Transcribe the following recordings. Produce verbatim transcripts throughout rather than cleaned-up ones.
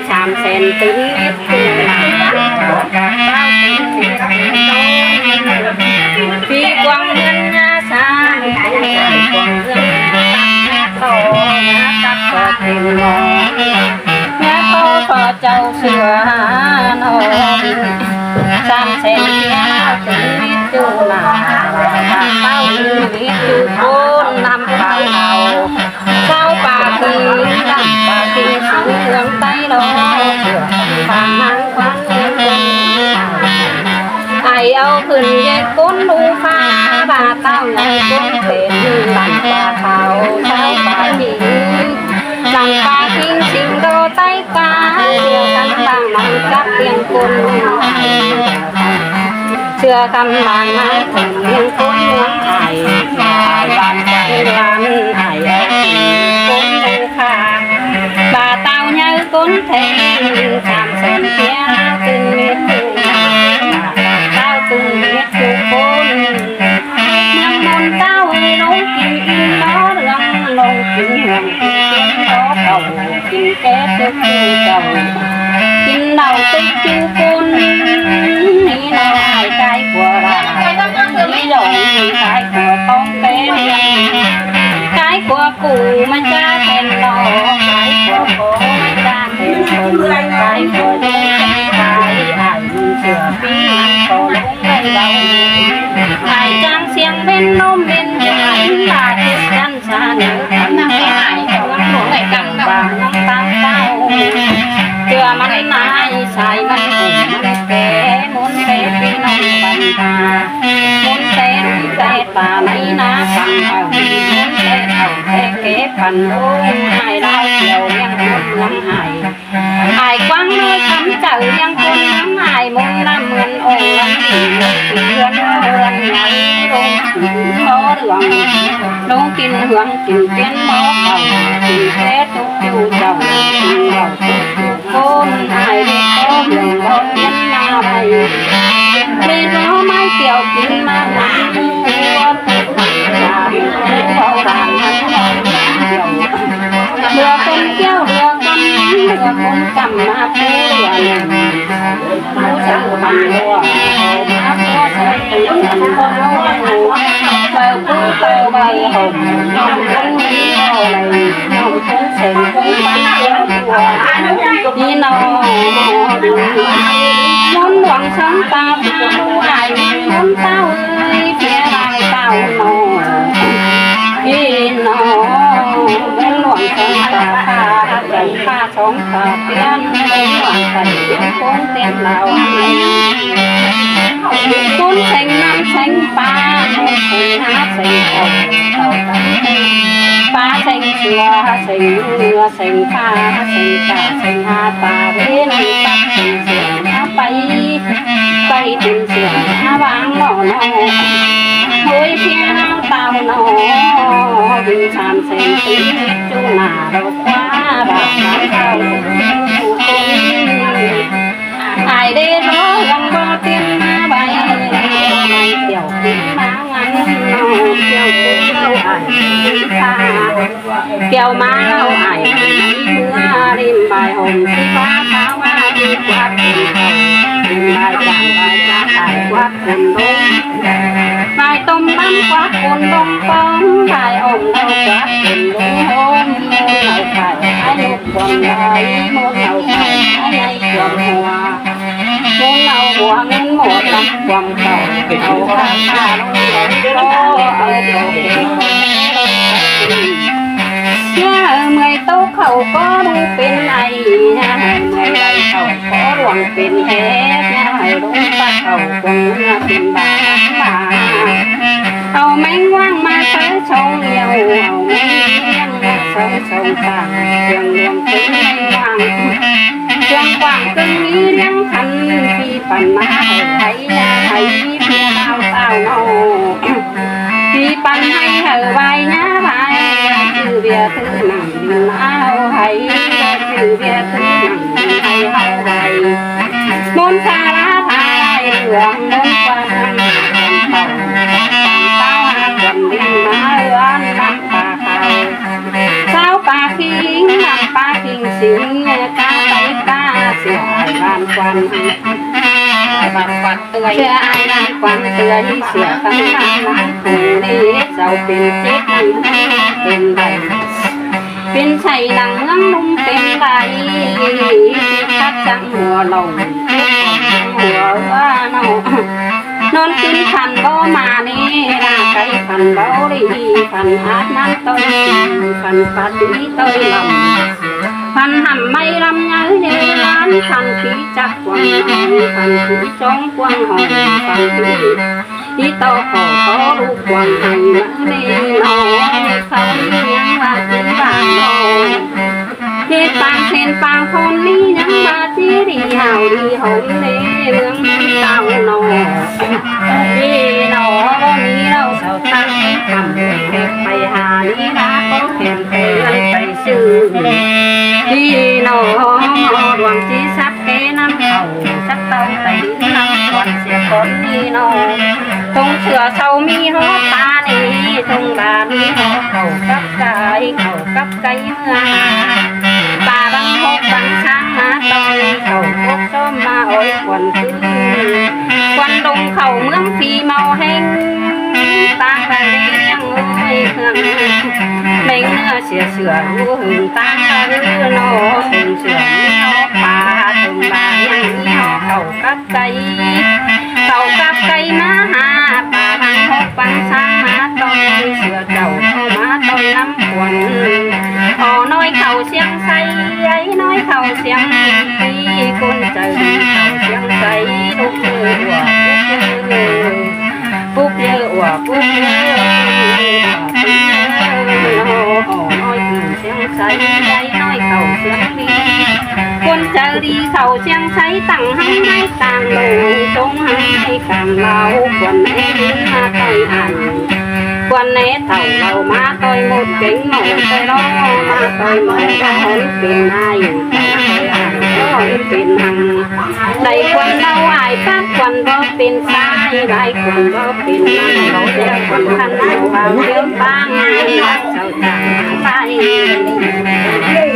sam sen tứn mết tứn nả. Phi quang ꞌhướn ꞌná san, phi quang ꞌhướn ꞌná san, ꞌná ꞌto ꞌná ꞌtặp ꞌcọ têm ꞌno, ꞌná ꞌto ꞌcọ chảu sửa ꞌnọ. Sam sen sia tứn mết ꞌchu nả, ꞌtạu tứn mết ꞌchu ꞌcốn ꞌnặm páo thảu. Sáu ꞌpạ king, ꞌnặm ꞌpạ king sính ꞌmướng ꞌTáy lo, sửa khăm ꞌmá ꞌnáng ꞌquáng ꞌnhắng ꞌcốn. Ải au khửn ꞌdệt ꞌcốn ꞌlum ꞌphạ, ꞌva ꞌtạu ꞌnhắng ꞌcốn pên, ꞌnặm ꞌpạ thảu sáu ꞌpạ king. ꞌNặm ꞌpạ king sính ꞌtô ꞌTáy ꞌpạ, sửa khăm ꞌmá ꞌnáng cắp ꞌliệng ꞌcốn. Sửa khăm ꞌmá ꞌnáng khửn ꞌliệng ꞌcốn ꞌmướng ải, ải ꞌván ꞌquán ꞌván ải au king ꞌcốn ꞌlum ꞌphạ. ꞌVa ꞌtạu ꞌnhá ꞌcốn thên, sam sen sia tứn mết ꞌchu nả, ꞌtạu tứn mết ꞌchu ꞌcốn. ꞌMướng ꞌmôn ꞌtạu ơi, ꞌlống kin kin bó lương, ꞌlống kin hương kin piến bó khảu, kin ké túc ꞌchu chảu, kin nảu túc ꞌchu ꞌcốn. ꞌNị ꞌnọ ải cai cua ꞌva, ꞌnị ꞌlống ải cai cua tong pên, cai cua ꞌcụ ꞌmá ꞌchá then ꞌnọ, cai cua ꞌcọ ꞌmá ꞌchá then ꞌnọ, cai cua ꞌchá then ải, ải ꞌmướng sửa ꞌpi ꞌmá ꞌcọ ꞌlống ꞌvạy ꞌvạu. Ải chắng siêng ꞌvến ꞌnôm ꞌvến ꞌchư ải ꞌmá ꞌchư chăn sa nớ khăn ải ꞌmướng ꞌlống cẳng ꞌva ꞌnóng ꞌtáng ꞌtạu. ꞌChưa ꞌmắn ải sai ꞌmắn ủng ꞌmắn ké, ꞌmôn ké ꞌpi ꞌnọng păn ta, ꞌmôn ké ꞌlống ké ta ꞌnị ꞌná păn hảư, ꞌmôn ké hảư ké ké păn ꞌlống ải lao kiêu ꞌliệng ꞌmướng ải. Ải quang ꞌnọi khắm chaư ꞌliệng ꞌcốn ꞌmướng ải ꞌmôn ꞌnặm ꞌmướng ổ ꞌlống kin ꞌhướn ꞌhướn nháư ꞌlống kin bó lương, ꞌlống kin hương kin piến bó khảu, kin ké túc ꞌchu chảu, kin đảu túc ꞌchu ꞌcốn. Ải ꞌlế ꞌtố hương bó ꞌnhắng ꞌmá ꞌvạy, ꞌlế ꞌtố ꞌmái kiêu kin ꞌmá ꞌnặm ꞌmướng ꞌcốn. Lưa ꞌcốn kiêu lưa ꞌcốn, lưa ꞌcốn căm ꞌmá pú lưa ꞌnặm. Pú sắng păn lưa, ꞌmá pú sắng păn lưa. Pau pú pau pau hổm, ꞌnọng ꞌcốn ꞌnị ꞌnọ đảy, ꞌnọng ꞌcốn seng ꞌcốn păn lưa. ꞌNị ꞌnọ, ꞌmôn luông song ta pha lu ải, ꞌmôn ꞌtạu ơi, ꞌviạk ải ꞌtạu ꞌnọ. ꞌNị ꞌnọ, ꞌmôn luông song ta pha, pha song ta piến, ꞌmôn luông ta piến ꞌcốn tiên lao. ꞌCốn seng ꞌnặm seng ꞌpạ, ꞌcốn seng hák seng khảu, khảu khăm. ꞌPạ seng sửa, seng ꞌmưa, seng ꞌphạ, seng ꞌcạ, seng ha, ꞌpạ ꞌvến, ꞌpặp seng sửa, ꞌpay, ꞌpay seng sửa, ꞌváng ꞌnọ ꞌnọ. ꞌHới ꞌviạk ꞌnọng ꞌtạu ꞌnọ, ꞌviạk sam seng tứn mết ꞌchu nả, ꞌlống ꞌquá ꞌva sam ꞌtạu ꞌchu ꞌcốn. Ải đé bó ꞌlống bó tiên ꞌmá ꞌvạy, ꞌmá ꞌvạy kiêu kin ꞌmá ngắn ꞌnọ, kiêu kin ꞌlống ải kin ꞌphạ. Kiêu ꞌmá ꞌlống ải kin ꞌmá ꞌlím ꞌvạy hổm sí ꞌphạ ꞌphạ ꞌmá ꞌlím quát kin ꞌphạ. ꞌLím ꞌvạy chắng ꞌvạy chắng ải quát kin ꞌlống. ꞌVạy tôm băm quát kin ꞌlống pơm, ꞌvạy ôm đau quát kin ꞌlống ôm. ꞌMôn ꞌnặm ải ꞌmá ꞌlống quăng ꞌvạy, ꞌmôn ꞌnặm ải ꞌmá ꞌnhạy quăng hua. ꞌMôn ꞌnặm hua ꞌngớn ꞌmá ꞌtặp quăng khảu, au khả khả ꞌlống ꞌlống ꞌlống. ꞌNhá hảư ꞌmưi ꞌtố khảu ꞌcọ ꞌlống pên ải, ꞌnhá hảư ꞌmưi ꞌvạy khảu ꞌcọ ꞌlống pên ép, ꞌnhá hảư ꞌlống ꞌpặp khảu cuông ꞌmưa pên ba ba. Au ꞌmén ꞌváng ꞌmá sáư song ꞌlẹo, au ꞌmén ꞌváng ꞌmá sáư song ta, ꞌviạk ꞌluống ꞌcốn ꞌmén ꞌváng. ꞌViạk quảng ꞌcứng ꞌmí ꞌliếng khăn, phi păn ꞌmá hảư ꞌhạy ꞌnhá ꞌhạy, phi ꞌtạu ꞌtạu ꞌnọ. Phi păn ꞌhạy hảư ꞌvạy ꞌnhá ꞌvạy, ꞌchư ꞌviạk thứ nẳng đin ꞌmá ꞌhạy, ꞌchư ꞌviạk thứ nẳng đin ꞌhạy ꞌhạy ꞌvạy. ꞌMôn ꞌphạ ꞌlá ꞌphạ ải ꞌlưỡng, ꞌmôn ꞌquám ꞌmá ꞌquám khảu, ꞌquám ꞌtáo ꞌquám đin ꞌmá ꞌhướn ꞌnặm ꞌpạ khảu. Sáu ꞌpạ king, ꞌnặm ꞌpạ king sính, ꞌnhá cá ꞌTáy ꞌpạ Quan, bác quan tưới, sia ai đang quan tưới, sia khăn đang lăng phủ đi, sau pên chết đi, pên đảy. Pên say đang ꞌmướng ꞌnung pên đảy, khắp sáng mùa lồng, mùa ꞌva nâu. ꞌNón kin khăn báu ꞌmá ꞌnị, ꞌna cáy khăn báu đi, khăn át ꞌmắn ꞌtoi, khăn pát đi ꞌtoi lăm. Khăn hẳm ꞌmạy lăm nháư ꞌnê ꞌlán, khăn phi chắc quang ꞌnọi, khăn phi chóng quang hỏi, khăn phi ꞌí ꞌto khổ tó ꞌlụk quang hay ꞌmắn ꞌnê ꞌnọ, sau ꞌnhắng ꞌva ꞌchí ꞌva ꞌnọ. Hên pang hên pang khôn ꞌnị ꞌnhắng ꞌva ꞌchí đi hảu đi hôn ꞌnê ꞌmướng ꞌtáng ꞌnọ. Đi ꞌnọ báu ꞌmí ꞌlẹo sau tắc khắm, pay ha ꞌnị ꞌva có khen pay lăng pay sư. Đi ꞌnọ ꞌmó luông ꞌchí sắp ké ꞌnắm khảu, sắp ꞌtáng pay ꞌnắm quan sia con ꞌnị ꞌnọ. Tông sửa sau ꞌmí hót ta ꞌnị, tông đa ꞌmí hót khảu cắp cáy, khảu cắp cáy ꞌmứa. Pá bang hốc bang sáng ꞌmá ꞌtoi, khảu cốc sóm ꞌmá ói quan ꞌtứ. Quan đông khảu ꞌmướng phi mau ꞌhéng, ta ꞌva ꞌliệng ôi hương. ꞌMếng ꞌnưa sia sửa ꞌhụ hưng ta ꞌva ꞌnọ, hưng sửa ꞌnọ pá tông ꞌmá ꞌliệng ꞌnọ khảu cắp cáy. Khảu cắp cáy ꞌmá ha, pá bang hốc bang sáng ꞌmá ꞌtoi, sửa chảu ꞌmá ꞌtoi ꞌnắm quan. Ó ꞌnọi khảu siêng say, ái ꞌnọi khảu siêng say, ꞌcốn chaư đi khảu siêng say, ꞌlụk ꞌnư ꞌlụa, ꞌlụk ꞌnư ꞌlụa, ꞌlụk ꞌnư ꞌlụa, ꞌlụk ꞌnư ꞌlụa. Ó ꞌnọi khảu siêng say, ái ꞌnọi khảu siêng đi. ꞌCốn chaư đi khảu siêng say tẳng hăng ꞌnái cang lông, tông hăng ꞌnái cang lao, quan é ꞌmá ꞌtoi ăn. Quan é thảu lao ꞌmá ꞌtoi ꞌmột kéng ꞌnọ ꞌtoi ꞌnọ, ꞌmá ꞌtoi ꞌnọ ꞌtoi ón pên ai, ꞌtoi ăn ꞌtoi ón pên hăng. Đảy quan lao ai pák quan báu pên sai, lai quan báu pên năng, báu ꞌdệt quan khăn năng, báu ꞌdệt pang, sau chang lai.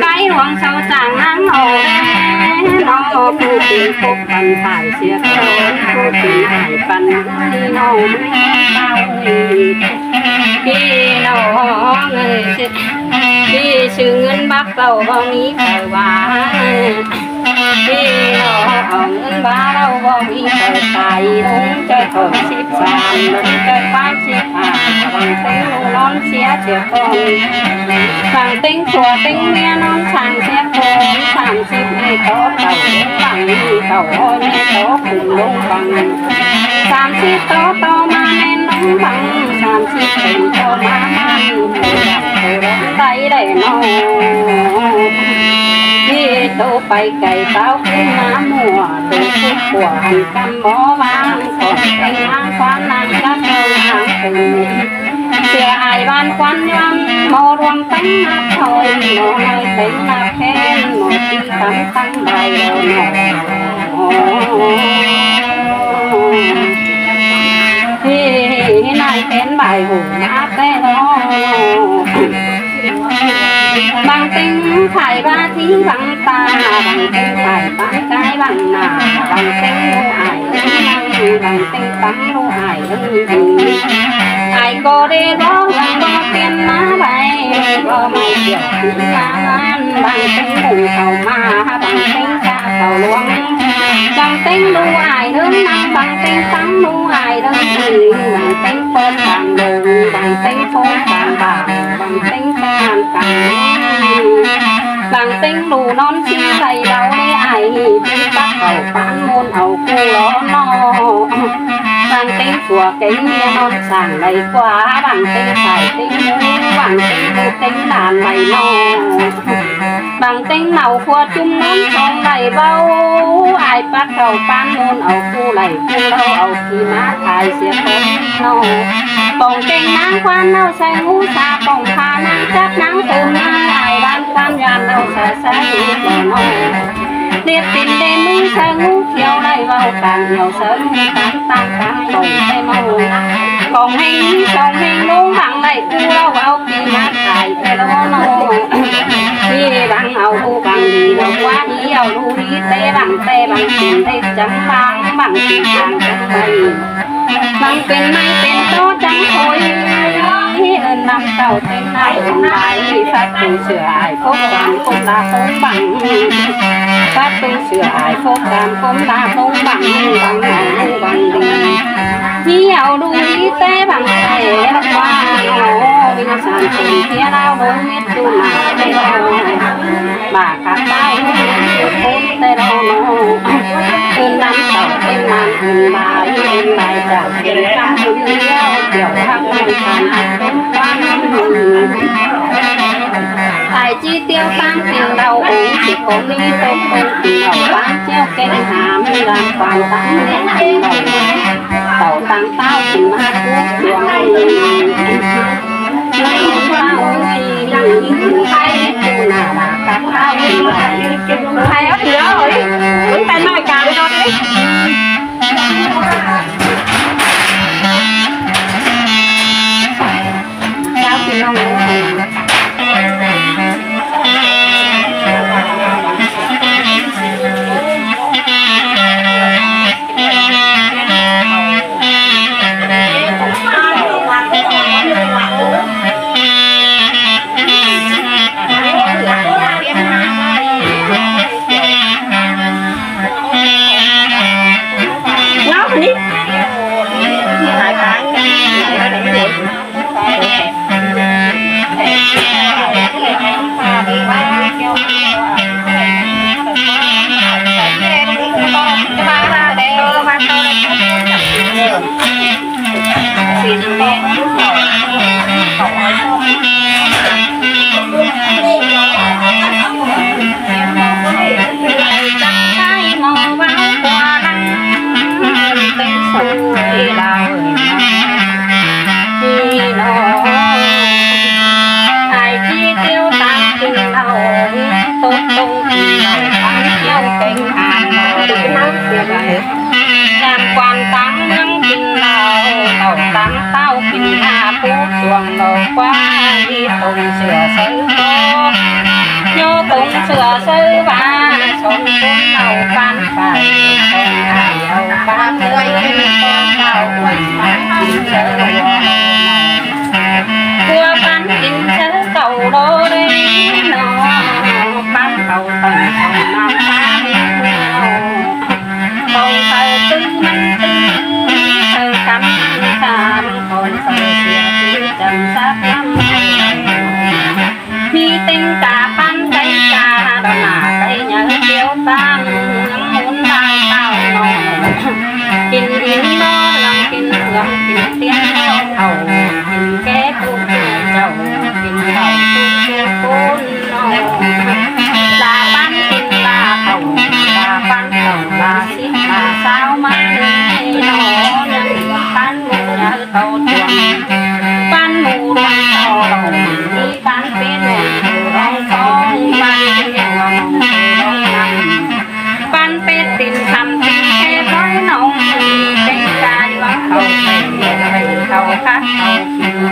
Cái luông sau chang năng ổ, nó ꞌpộ pên cốc păn phải sia con, ꞌpộ pên ai păn ꞌnị ꞌnọ, ꞌmướng ꞌtáng ꞌnị. Đi ꞌnọ ꞌnị, đi sư ꞌngớn báp ꞌlẹo báu ꞌmí chaư ꞌva. Đi ꞌnọ ꞌngớn báp ꞌlẹo báu ꞌmí chaư tai, ꞌlống chaư khảu síp sam, ꞌlống chaư pák síp ha, bang ꞌtếng ꞌlụk ꞌnón sia sia con. Bang ꞌtếng sua ꞌtếng ꞌmía ꞌnón sang sia con, sam síp ꞌnị tó khảu, bang ꞌnị tó ꞌnị tó khum ꞌlống bang. Sam síp tó tó ꞌmá ꞌmen ꞌlống bang, sam síp pên tó ꞌmá ꞌmen. Đảy đảy ꞌnọ. Đi tô pay cay táo khum ꞌmá ꞌmua, tô khum ꞌpua hăn ꞌcắm báu ꞌváng, khảu ꞌtếng ꞌmáng khoán năng cắp ꞌtoi ꞌmáng khum. Sia ai ꞌván khoán ꞌnhám, ꞌmo luông ꞌtếng ꞌnặp thôi, ꞌmo ꞌnọi ꞌtếng ꞌnặp khen, ꞌmo ꞌchí tắm tắm đảy đảy ꞌnọ. Hê, hê, hê, ꞌnọi khen đảy hủ ꞌnặp té ꞌnọ. Bang ꞌtếng phải ꞌva thí bang ta, bang ꞌtếng phải bang cái bang nả, bang ꞌtếng ꞌlụk ải, bang ꞌtếng bang ꞌlụk ải. Ai ꞌcọ đé báu hương báu tiên ꞌmá bay, báu ꞌmạy kiẻo ꞌmá ꞌmắn, bang ꞌtếng bung khảu ꞌmá, bang ꞌtếng ꞌchạ khảu luông. Bang ꞌtếng ꞌlụk ải ꞌlớng năng, bang ꞌtếng tắng ꞌlụk ải ꞌlớng ꞌnưng, bang ꞌtếng ꞌpơt bang ꞌlớng, bang ꞌtếng ꞌpơt bang bang, bang ꞌtếng ꞌtếng ăn cang. Bang ꞌtếng ꞌlụk ꞌnón ꞌchí đảy đau đé ải, ꞌchí tắc khảu pán ꞌmôn au ꞌcú ló ꞌnọ. Bang ꞌtếng sua kéng ꞌmía ꞌnón sang đảy ꞌquá, bang ꞌtếng sai ꞌtếng ꞌmú, bang ꞌtếng ꞌlụk ꞌtếng đan đảy ꞌnọ. Bang ꞌtếng nảu khua ꞌchum ꞌnón song đảy báu, ai pắt khảu pán ꞌmôn au ꞌcú đảy ꞌcú đau au ꞌchí ꞌmá thải sia con ꞌnọ. Pông kéng ꞌnáng khoán ꞌnáo sai ꞌngú sa pông pha ꞌnáng chắc ꞌnáng tôm ꞌnáng ai ꞌván khoán dán ꞌnáo sa sai ꞌngú ꞌnọ. Điệt tin đen ꞌmứng sai ꞌngú thiêu đảy ꞌvạu cang nhiều sớm ꞌmứng cang tang cang pông sai ꞌmá ꞌmứng. Pông ꞌhêng song ꞌhêng ꞌlống bang đảy ꞌcú đau au ꞌchí ꞌmá thải sia con ꞌnọ. ꞌChí bang au ꞌcú bang đi đau ꞌquá đi Chảu ꞌlụk ꞌnị té ꞌváng té ꞌváng pên té chắng ꞌváng, ꞌváng pên chắng chắng ꞌváng, ꞌváng pên ꞌmạy pên ꞌto chắng thôi. Ơn ꞌnăm tảu têng ꞌnai ơn lai, phát tui sửa ai phốc tam ꞌcốn đa ꞌcốn ꞌváng, phát tui sửa ai phốc tam ꞌcốn đa ꞌcốn ꞌváng, ꞌváng ꞌnọng ꞌváng đi. ꞌNị au ꞌlụk ꞌnị té ꞌváng té ꞌváng ꞌnọ, ꞌving san têng ꞌtiến ꞌlẹo đôn mết tu nả té ꞌlẹo. Bả cắp ꞌtáo ꞌcốn té ꞌlẹo ꞌnọ. Ơn ꞌnăm tảu têng ꞌnai ơn lai, ơn lai chảu pên căm ơn ꞌlẹo, chảu hák ꞌnọi than hák ꞌcốn ꞌváng. Ai ꞌchí ꞌtiếu ꞌváng pên ꞌlẹo ống, ꞌchí ꞌcốn ꞌnị tốc ꞌcốn pên ꞌlẹo ꞌváng ꞌchiếu kéng hả, ꞌmí ꞌváng ꞌquám ꞌváng ꞌnị pên ꞌlẹo. Tảu ꞌtáng ꞌtáo pên ꞌmá cú cuông. Ai ꞌchí ꞌtiếu ꞌtáng pên ꞌlẹo, tốc ꞌcốn pên ꞌlẹo ꞌváng ꞌchiếu kéng hả. Chăm quan ꞌtáng ꞌmướng pên ꞌlẹo, tảu ꞌtáng ꞌtáo pên ꞌmá cú cuông ꞌlẹo ꞌquá, đi tông sửa sáư ꞌcọ. ꞌNhó tông sửa sáư ꞌva, song ꞌcốn ꞌlẹo ꞌpán phải, song ai au ꞌpán ới, ꞌcốn ꞌlẹo ꞌquá ꞌpán pên sáư ꞌva. ꞌQuá ꞌpán pên sáư tảu ꞌló đé ꞌnọ, ꞌpán tảu tỏng tỏng ꞌnăm ꞌpán ꞌnọ. Tảu tảu ꞌtứ ꞌmắn ꞌtứ, sáư cắm cắm, tảu tảu sia sia chăm sác ꞌnăm. ꞌMí ꞌtếng ca ꞌpán cáy ca, đo nả cáy nháư ꞌtiếu ꞌtáng, ꞌnắm ꞌmún lai tảu ꞌnọ. Kin ín ꞌnọ lăng kin ương kin tiên ꞌnọ, au kin ké ꞌpứng kin chảu, kin chảu ꞌpứng kin ꞌcốn ꞌnọ. La ꞌpán kin la tảu, la ꞌpán tảu, la síp la ꞌsáo ꞌmắn ꞌnị ꞌnọ, ꞌnhắng ꞌpán ꞌmú nháư tảu chuông, ꞌpán ꞌmú đuang tảu đỏng, ꞌmí ꞌpán pên ꞌmú đuang tỏng, ꞌpán pên ꞌmú đuang tỏng. ꞌPán pên pên khăm pên khe bói ꞌnọng, ꞌmí ꞌtếng ca dú ꞌváng khảu pên, pên khảu khắt khảu khửn.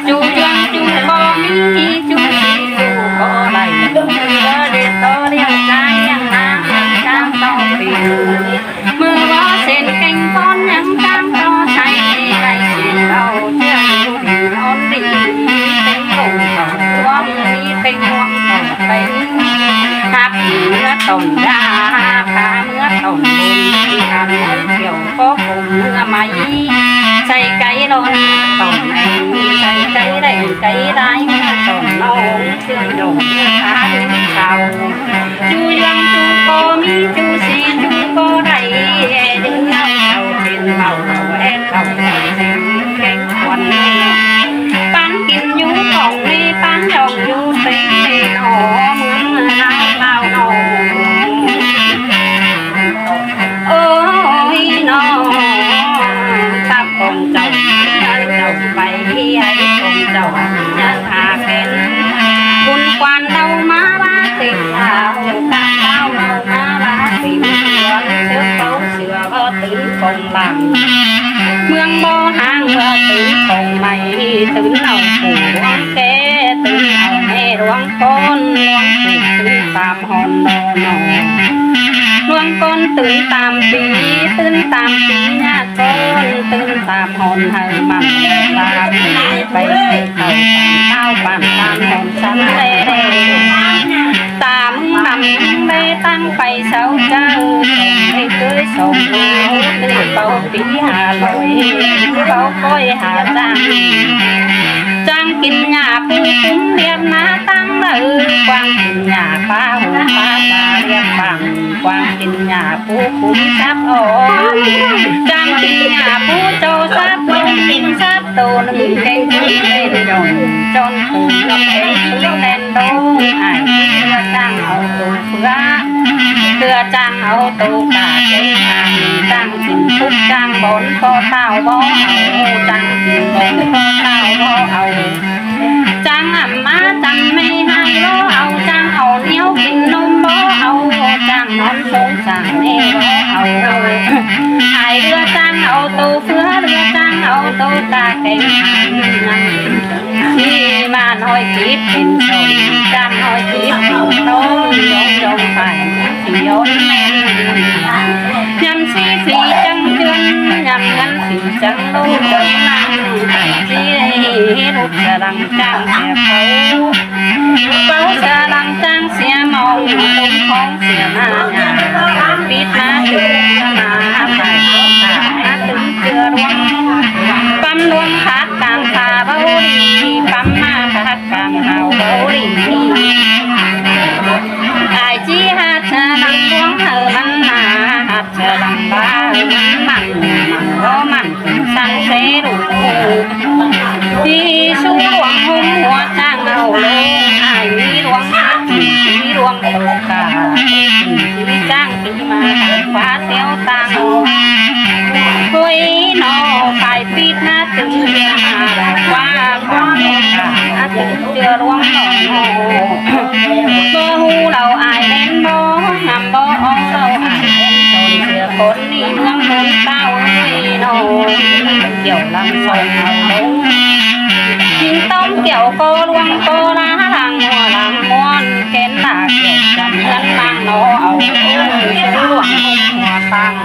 ꞌChu dú ꞌváng ꞌchu ꞌcọ ꞌmí, ꞌchu sí ꞌchu ꞌcọ đảy, ꞌmự ꞌva đé ꞌto ꞌliệng cá ꞌliệng ná, ꞌliệng cám ꞌto pên. ꞌMự ꞌva sên kéng ꞌcốn ꞌnhắng cám ꞌto sai, đảy sên ꞌlẹo ꞌchưa ꞌchu đin ón đin, ꞌmí ꞌtếng ꞌcốn khảu ꞌquám, ꞌmí ꞌtếng ꞌhuống khảu pên. Hák ꞌmứa tỏn đa, hák ꞌmứa tỏn bôn, hák ꞌmứa kiẻo ꞌcó ꞌcốn ꞌmứa ꞌmạy. Sai cáy lon tỏn đen, sai cáy đen cáy lai, ꞌmứa tỏn ꞌnọng ꞌchưa đổ ꞌmứa khá đin khảu. ꞌChu dú ꞌváng ꞌchu ꞌcọ ꞌmí, ꞌchu sí ꞌchu ꞌcọ đảy, đin ꞌnọng khảu pên mau khảu ét khảu kéng khuôn. ꞌPán kin dú tỏng ꞌnị, ꞌpán đỏng dú pên ꞌnị ꞌnọ, ꞌmướng ꞌnhắng ꞌlẹo ꞌnọ. Ôi ꞌnọ, cắp ꞌcóng chảu, chảu pay, ꞌcóng chảu ꞌnhắng hák kén. Bun quan ꞌlẹo ꞌmá ꞌva têng ꞌlẹo, cắp ꞌlẹo ꞌmá ꞌva têng, ꞌcốn sước báu sửa ꞌva tứn khong lăng. ꞌMướng báu háng ꞌva tứn khong ꞌmạy, tứn au phủ ꞌluống ké, tứn au ꞌmẹ ꞌluống ꞌcốn, ꞌluống phủ tứn tam hòn đo. ꞌNo ꞌluống ꞌcốn ꞌtứn tam pi, ꞌtứn tam pi ꞌnhá ꞌcốn, ꞌtứn tam hôn hảư mẳn ꞌva pi pay ꞌsứ khảu tam ꞌtáo bản tam hôn sắn ꞌlế ꞌlế. Ta ꞌmứng băm ꞌmứng ꞌlế ꞌtáng pay sáu chaư, sông ꞌlế ꞌcới sông ꞌlế ꞌtứ báu pi hả lội, báu ꞌcối hả ꞌchang. ꞌChang kin nhả pu cúm điếp ná ꞌtáng đaư, quang kin nhả pá hủ pá pá điếp pang, quang kin nhả pu cúm sắp ón. ꞌChang kin nhả pu châu sắp ón, kin sắp tô ꞌnưng kéng kin lên dòng, chón tô ꞌnưng kéng kin lên dòng. Ải ꞌchí ꞌchưa ꞌchang au tô phứa, ꞌchưa ꞌchang au tô cả kéng ăn, ꞌchang kin phúc ꞌchang bón ꞌpo ꞌtạu báu au, ꞌchang kin bón ꞌpo ꞌtạu báu au. ꞌChang ꞌmá ꞌchăm ꞌmí ꞌhại báu au, ꞌchang au ꞌnéo kin ꞌnôm báu au, ꞌchang nón sông ꞌchang ꞌmí báu au. Ải ꞌchưa ꞌchang au tô phứa, ꞌchưa ꞌchang au tô cả kéng ăn. ꞌChí ꞌmá ꞌnọi chít pên sông, ꞌchá ꞌnọi chít pên tôm, dông dông phải ꞌmí phi ón ꞌmen. ꞌNhăm ꞌsí phi ꞌchắng ꞌchươn, ꞌnhăm ꞌngớn phi ꞌchắng ꞌlống ꞌchắng lăng, ải ꞌchí ꞌhế ꞌlụk sia lăng ꞌchang sia páu. Páu sia lăng ꞌchang sia mong, ꞌtống khong sia ꞌmá nhả, pít ꞌmá tứm ꞌchưa ꞌmá, phải ꞌtống khong ꞌmá tứm ꞌchưa ꞌluống. Păm ꞌluống khát cang pha báu đi, păm ꞌmá khát cang hảư báu đi. Ải ꞌchí hák sia lăng ꞌluống hảư mẳn ꞌmá, hák sia lăng bá hảư mẳn mẳn, mẳn báu mẳn ꞌcứn săng sé ꞌlụk. ꞌChí sú ꞌluống ꞌhôm hua ꞌchang au ꞌlống, ải ꞌmí ꞌluống, ꞌmí ꞌluống tô cả, ꞌchí ꞌchang ꞌchí ꞌmá khóa tiếu ꞌtáng. Ôi ꞌnọ, phải pít ꞌná tứm ꞌchưa ꞌmá khóa, khóa tiếu cả, ꞌná tứm ꞌchưa ꞌluống ꞌnọ. Báu ꞌhụ lảu ải ꞌlến báu, ngắm báu ók lảu ải ꞌlến, sôn sia cốn ꞌnị ꞌmướng ꞌmôn ꞌtạu ơi ꞌnọ. Kiẻo lăng sông hảư ꞌlống. ꞌChí ꞌtóng kiẻo ꞌcọ ꞌluống ꞌcọ lá lăng hua lăng ꞌmuôn, kén đa kiẻo chăm ꞌngớn mang ꞌnọ au ꞌlống, ꞌluống ꞌhôm hua ꞌtáng.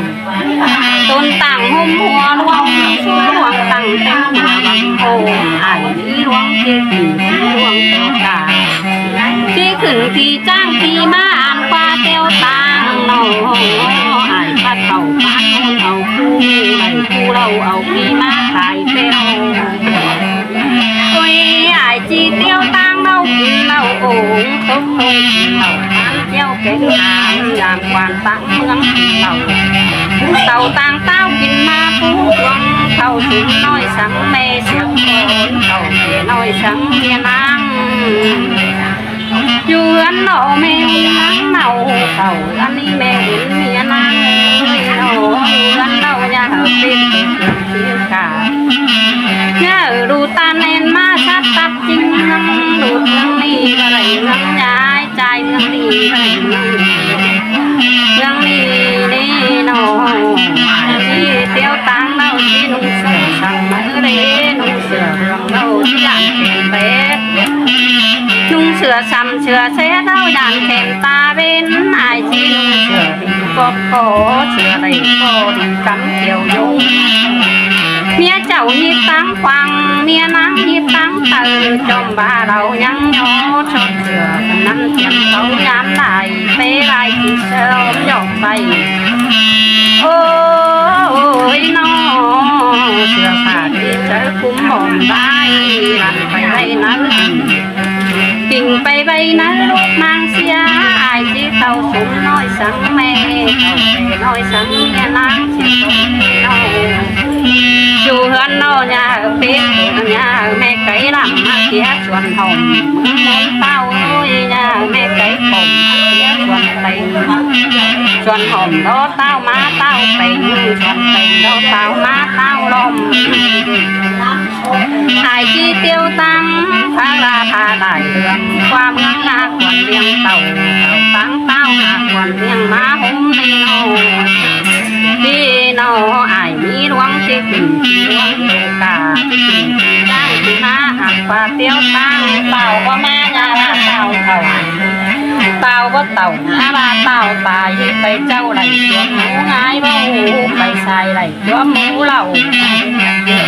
Tôn tẳng ꞌhôm hua ꞌluống, sú ꞌluống tẳng teng hua lăng ꞌhôm, ải ꞌmí ꞌluống ꞌchí khửn ꞌchí ꞌluống tô cả. ꞌChí khửn ꞌchí ꞌchang ꞌchí ꞌmá ăn khóa tiếu ꞌtáng ꞌnọ. Ải pắt khảu pắt ꞌnôn au ꞌcú, đảy ꞌcú lảu au ꞌchí ꞌmá khai tiếu. Ôi ải ꞌchí tiếu ꞌtáng ꞌnọ kin lảu ống, tốc ꞌnọ kin lảu ăn tiếu kéng ăn, dam quan ꞌtáng ꞌmướng kin lảu. Tảu ꞌtáng ꞌtáo kin ꞌmá pú ꞌluống, khảu sung ꞌnọi săng ꞌmé siếc ꞌcốn, khảu ꞌmé ꞌnọi săng ꞌmía ꞌnáng. Dú ꞌhướn ꞌnọ ꞌmé ꞌnáng nảu, khảu ꞌhướn ꞌnị ꞌmé ꞌhướn ꞌmía ꞌnáng. Ôi ꞌnọ, dú ꞌhướn ꞌnọ ꞌnhá hảư pên tô kin ꞌchí cả. ꞌNhá hảư đu ꞌtan ên ꞌmá sắt tắp ꞌchí ꞌmướng, đu ꞌmướng ꞌnị báu đảy ꞌmướng ꞌnhá, ải ꞌchái ꞌmướng ꞌnị báu đảy ꞌmướng ꞌnị. ꞌMướng ꞌnị ꞌnị ꞌnọ, ải ꞌchí tiếu ꞌtáng ꞌnọ ꞌchí ꞌnung sửa săng máư đé, ꞌnung sửa ꞌlưong ꞌnọ ꞌchí ăn khen pét. ꞌNung sửa săm sửa sét ꞌnọ dản khen ta bên, ải ꞌchí ꞌnung sửa đi ꞌcọ ꞌcọ, sửa đảy ꞌcọ đi cắm kiẻo dông. ꞌMía chảu ꞌnhíp ꞌtáng quang, ꞌmía ꞌnáng ꞌnhíp ꞌtáng taư, chom ba đaư ꞌnhắng ꞌnhó chót sửa, năm chiêm cáu nhám lai, pé lai ꞌchí sớm dọc tay. Ôi ꞌnọ, sửa phả ꞌchí chaư cúm bỏm ꞌvái, lăn pay ꞌvạy ꞌnặn. Kin pay ꞌvạy ꞌnặn ꞌlụk ꞌmáng sia, ải ꞌchí khảu sung ꞌnọi săng ꞌmé, khảu ꞌnọi săng ꞌmía ꞌnáng sia tốc ꞌnọ. Dú ꞌhướn ꞌnọ ꞌnhá hảư pít, ꞌnhá hảư ꞌmé cáy lăm ꞌmá sia chuôn hỏm, ꞌmôn ꞌtáo ơi, ꞌnhá hảư ꞌmé cáy pông sia chuôn têng. Chuôn hỏm ꞌló ꞌtáo ꞌmá ꞌtáo pêng, chuôn pêng ꞌló ꞌtáo ꞌmá ꞌtáo lom. Ải ꞌchí tiếu ꞌtáng, phá la phá lai ꞌlươn, ꞌquám ꞌmướng ꞌmá quan ꞌliệng tảu, tảu ꞌtáng ꞌtáo ꞌmá quan ꞌliệng ꞌmá ꞌhôm ꞌnị ꞌnọ. ꞌNị ꞌnọ, ải ꞌmí ꞌluống ꞌchí khửn ꞌchí ꞌluống tô cả, ꞌchí khửn ꞌchí ꞌtáng ꞌchí ꞌmá ăn khóa tiếu ꞌtáng, tảu ꞌcọ ꞌmá ꞌnhá ꞌmá tảu khảu. Tao báu tảu, a, ꞌva tao tai, ꞌhịt pay ꞌchạu đảy chuốp mú, ꞌngai báu hu pay sai đảy chuốp mú lảu.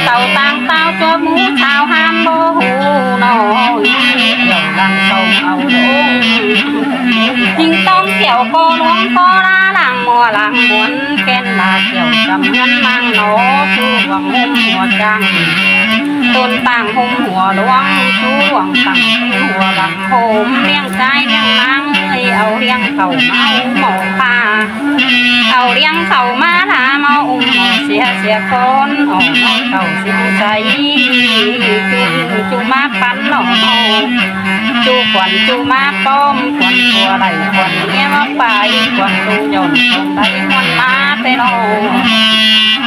Tảu ꞌtáng tao chuốp mú sau ꞌhăm báu hu ꞌnọ, ꞌnị kiẻo lăng sông au lông. ꞌHịnh tong kiẻo ꞌcọ ꞌluống ꞌcọ ꞌlạ, lăng ꞌmưa lăng muôn, ken ꞌva kiẻo chăm ꞌngớn ꞌmăng ꞌnọ, ꞌchu ꞌluống ꞌhôm ꞌhua chang, ꞌtôn tang ꞌhôm ꞌhua ꞌluống, ꞌchu ꞌluống tang ꞌhôm ꞌhua lăng. Hôm ꞌliệng ꞌchái ꞌliệng ꞌmáng ơi, au ꞌliệng khảu ꞌmá ꞌhôm ꞌmá pha, au ꞌliệng khảu ꞌmá ꞌla ꞌmá ꞌhôm ꞌmá sia sia ꞌcốn, au ꞌmá khảu sia sai. ꞌChu, ꞌchu ꞌmá păn ꞌnọ ꞌnọ, ꞌchu khuôn ꞌchu ꞌmá ꞌpọm, khuôn ꞌpưa đảy khuôn ꞌmía ꞌmá pay, khuôn ꞌchu dọn khuôn đảy khuôn ꞌmá pay ꞌnọ.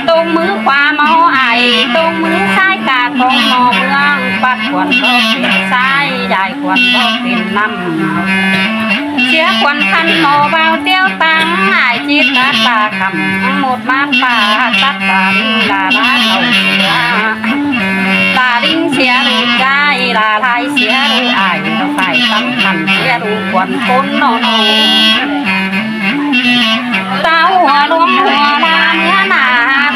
ꞌTông ꞌmứ khua ꞌmá ải, ꞌtông ꞌmứ ꞌsái ca ꞌcóng ꞌmá ꞌmướng, pắt khuôn báu pên ꞌsái, dai khuôn báu pên ꞌnặm. Sia khuôn khăn ꞌmá bao ꞌtiếu tang, ải chít tát ta khắm, ꞌmột ꞌmá pha, tát ta ꞌlịnh ꞌla ꞌva khảu sia. Ta ꞌlịnh sia ꞌlụk ꞌchái, ꞌla lai sia ꞌlụk ải, phải tắm khăn sia ꞌlụk khuôn ꞌcốn ꞌnọ ꞌnọ. Tao ꞌhua ꞌluống ꞌhua ꞌlạ ꞌmứa ꞌna,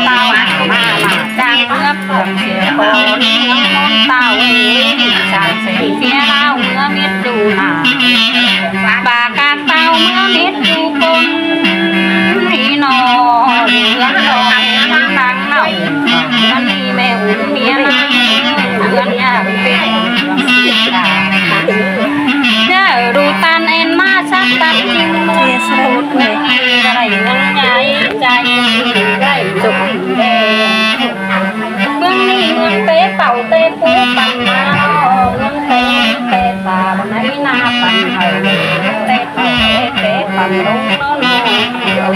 tao ải ꞌmá ꞌmá chang ꞌmứa pương sia ꞌcốn, ꞌmướng ꞌmướng tao ơi, ꞌlịnh san sên sia ꞌlao ꞌmứa mết ꞌchu ꞌna. Ba cắp tao ꞌmứa mết ꞌchu ꞌcốn ꞌnị ꞌnọ, ꞌlươn ꞌnọ ꞌmắn nắng ꞌnọ, ꞌmắn ꞌnị ꞌmẹ ún ꞌmía ꞌnăng, ꞌlươn ꞌnhá pên ꞌlươn sia. ꞌNhá ꞌlụk ꞌtan ên ꞌmá sắc tắt ꞌchính ꞌmá út ꞌnăng, đảy ꞌnhắng nhái chai đảy chục đe. ꞌMướng ꞌnị ꞌmướng té pảu té pú păn ꞌmá, ꞌmướng té té ta nảy ꞌna păn hảư, té pảu té té păn ꞌlống ꞌnọ ꞌnọ.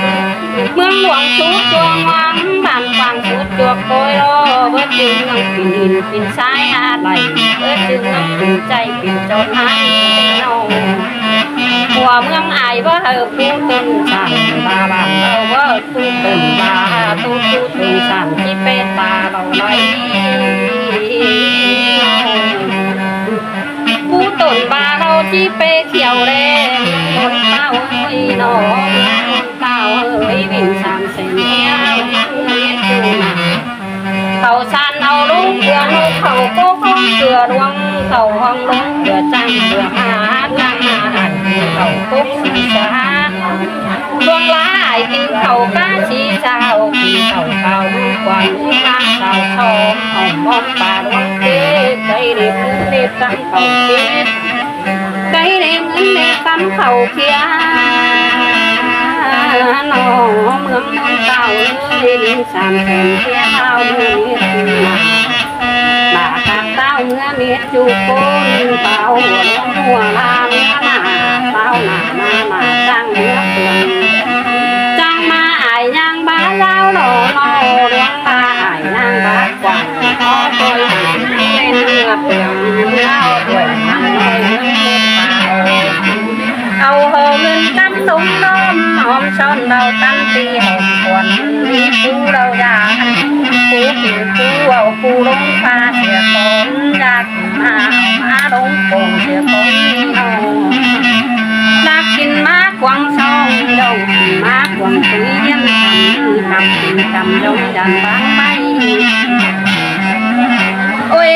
ꞌMướng ꞌluống sút ꞌchua ꞌmướng, bản quảng sút ꞌchua ꞌcối lo, báu ꞌchư ꞌmướng pin hin pin sai ꞌnạ đảy, báu ꞌchư ꞌmướng pin ꞌchạy pin chón ꞌnạ ꞌnọ. ꞌHua ꞌmướng ải báu hảư pú ꞌtôn sản, ba bản ꞌlẹo báu pú ꞌtôn ba, ꞌtôn pú ꞌtôn sản ꞌchí pé ta ꞌlẹo đảy. Pú ꞌtôn ba ꞌlẹo ꞌchí pé khiẻo ꞌlẹ, ꞌmướng ꞌmướng tao ơi ꞌnọ, ꞌmướng ꞌmướng tao ơi, ꞌvịn san sên ꞌnhá ꞌmướng ꞌmướng ꞌchu ꞌna. Khảu san au ꞌlống ꞌpưa ꞌnụ khảu cốc ꞌhóng ꞌpưa ꞌluống, khảu ꞌhóng ꞌlống ꞌpưa chăng ꞌpưa hák, chăng hák ải khảu cốc sí sa. ꞌLuống ꞌlạ ải kin khảu cá sí sa, au kin khảu cao ꞌlống quảng ꞌlống ꞌlạ sao sôm, ỏm ꞌmóm pa ꞌluống kế, ꞌcáy đêm ꞌlứn đêm cắm khảu kế. ꞌCáy đêm ꞌlứn đêm cắm khảu kia. ꞌNọ ꞌmướng ꞌmướng tao ơi, ꞌlịnh san sên sia ꞌlao ꞌmứa mết ꞌchu ꞌna. Ba cắp tao ꞌmứa mết ꞌchu ꞌcốn, tao ꞌhua ꞌluống ꞌhua ꞌlạ ꞌmứa ꞌna, tao ꞌna ꞌna ꞌna chang ꞌmứa pương. Chang ꞌmá ải ꞌnhang bá ꞌlao ꞌnọ ꞌnọ, ꞌluống ꞌva ải ꞌnhang bá quảng, ók ꞌtoi ꞌhụ ꞌmen ꞌmứa pương, ꞌlao đuổi ꞌmắn ꞌnọi ꞌmướng ꞌmướng tao. Au ꞌhụ ꞌngớn cắp tống ꞌnôm, ꞌhôm son đao tăn ti ꞌhôm khuôn, ꞌmí pú đao da, pú pin pú au pú ꞌlống pha sia ꞌcốn, da kin ꞌmá au ꞌmá ꞌlống pông sia ꞌcốn ꞌnị ꞌnọ. Da kin ꞌmá quảng song dông, kin ꞌmá quảng tui ꞌhiến thăm, thăm kin thăm dông dăn báng ꞌmạy. Ôi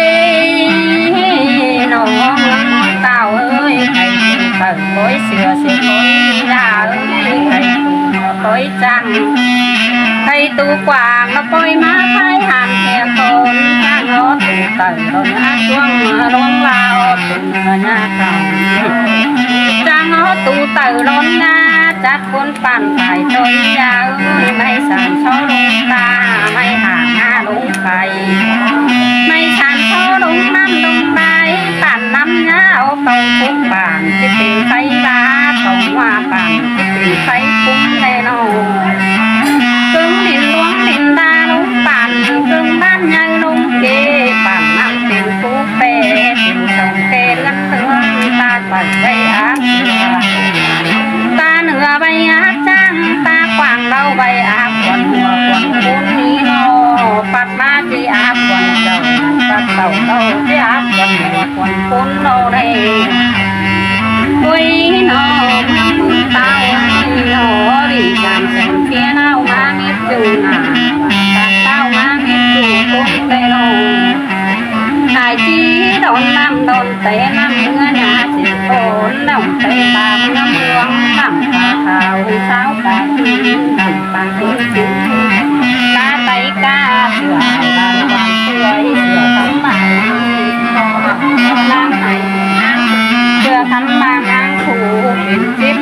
ꞌnọ ꞌmướng ꞌmướng tao ơi, khay ꞌtụ tảu ꞌcối sửa sia ꞌcốn da ơi, khay ꞌtụ ꞌcối chăng, khay ꞌtụ quảng ꞌcối ꞌmá thái hàn sia ꞌcốn, chăng ó ꞌtụ tảu ꞌlốn ꞌná chuông ꞌmá ꞌluống ꞌlạ ó ꞌtụ ꞌmá ꞌnhá khảu. Chăng ó ꞌtụ tảu ꞌlốn ꞌná chắt ꞌcốn păn phải ꞌtoi da ơi, ꞌmạy san só ꞌlống ta, ꞌmạy hả ꞌná ꞌlống khay. ꞌMạy san só ꞌlống ꞌnặm ꞌlống đai, păn ꞌnặm ꞌnhá au khảu cốc păn, ꞌchí pên khay ba khảu ꞌmá păn, ꞌchí pên khay cúng ꞌnẹ ꞌnọ. ꞌCướng đin ꞌluống đin đa ꞌlống păn, ꞌcướng đan nháư ꞌlống kê, păn ꞌnặm pên cốc pê, pên song kê ꞌlươn ꞌtướng ta. Bảy vảy áp, ta nưa bảy áp chăng, ta quảng đao bảy áp, khuôn ꞌmưa khuôn ꞌcốn ꞌnị ꞌnọ, pắt ꞌmá ꞌchí áp khuôn chảu, pắt chảu đao ꞌchí áp khuôn ꞌmưa khuôn ꞌcốn ꞌnọ đảy. Ôi ꞌnọ, Té năm ꞌmứa nhà sĩ ôn lòng té ba ꞌmứa muông năm ta thảo sáu ta tư năm ta tư tư. Ta té ca sửa hào đàn quảng sửa sửa thắm mạng năng sĩ kho. Năng sĩ sửa thắm mạng năng thủ. Chip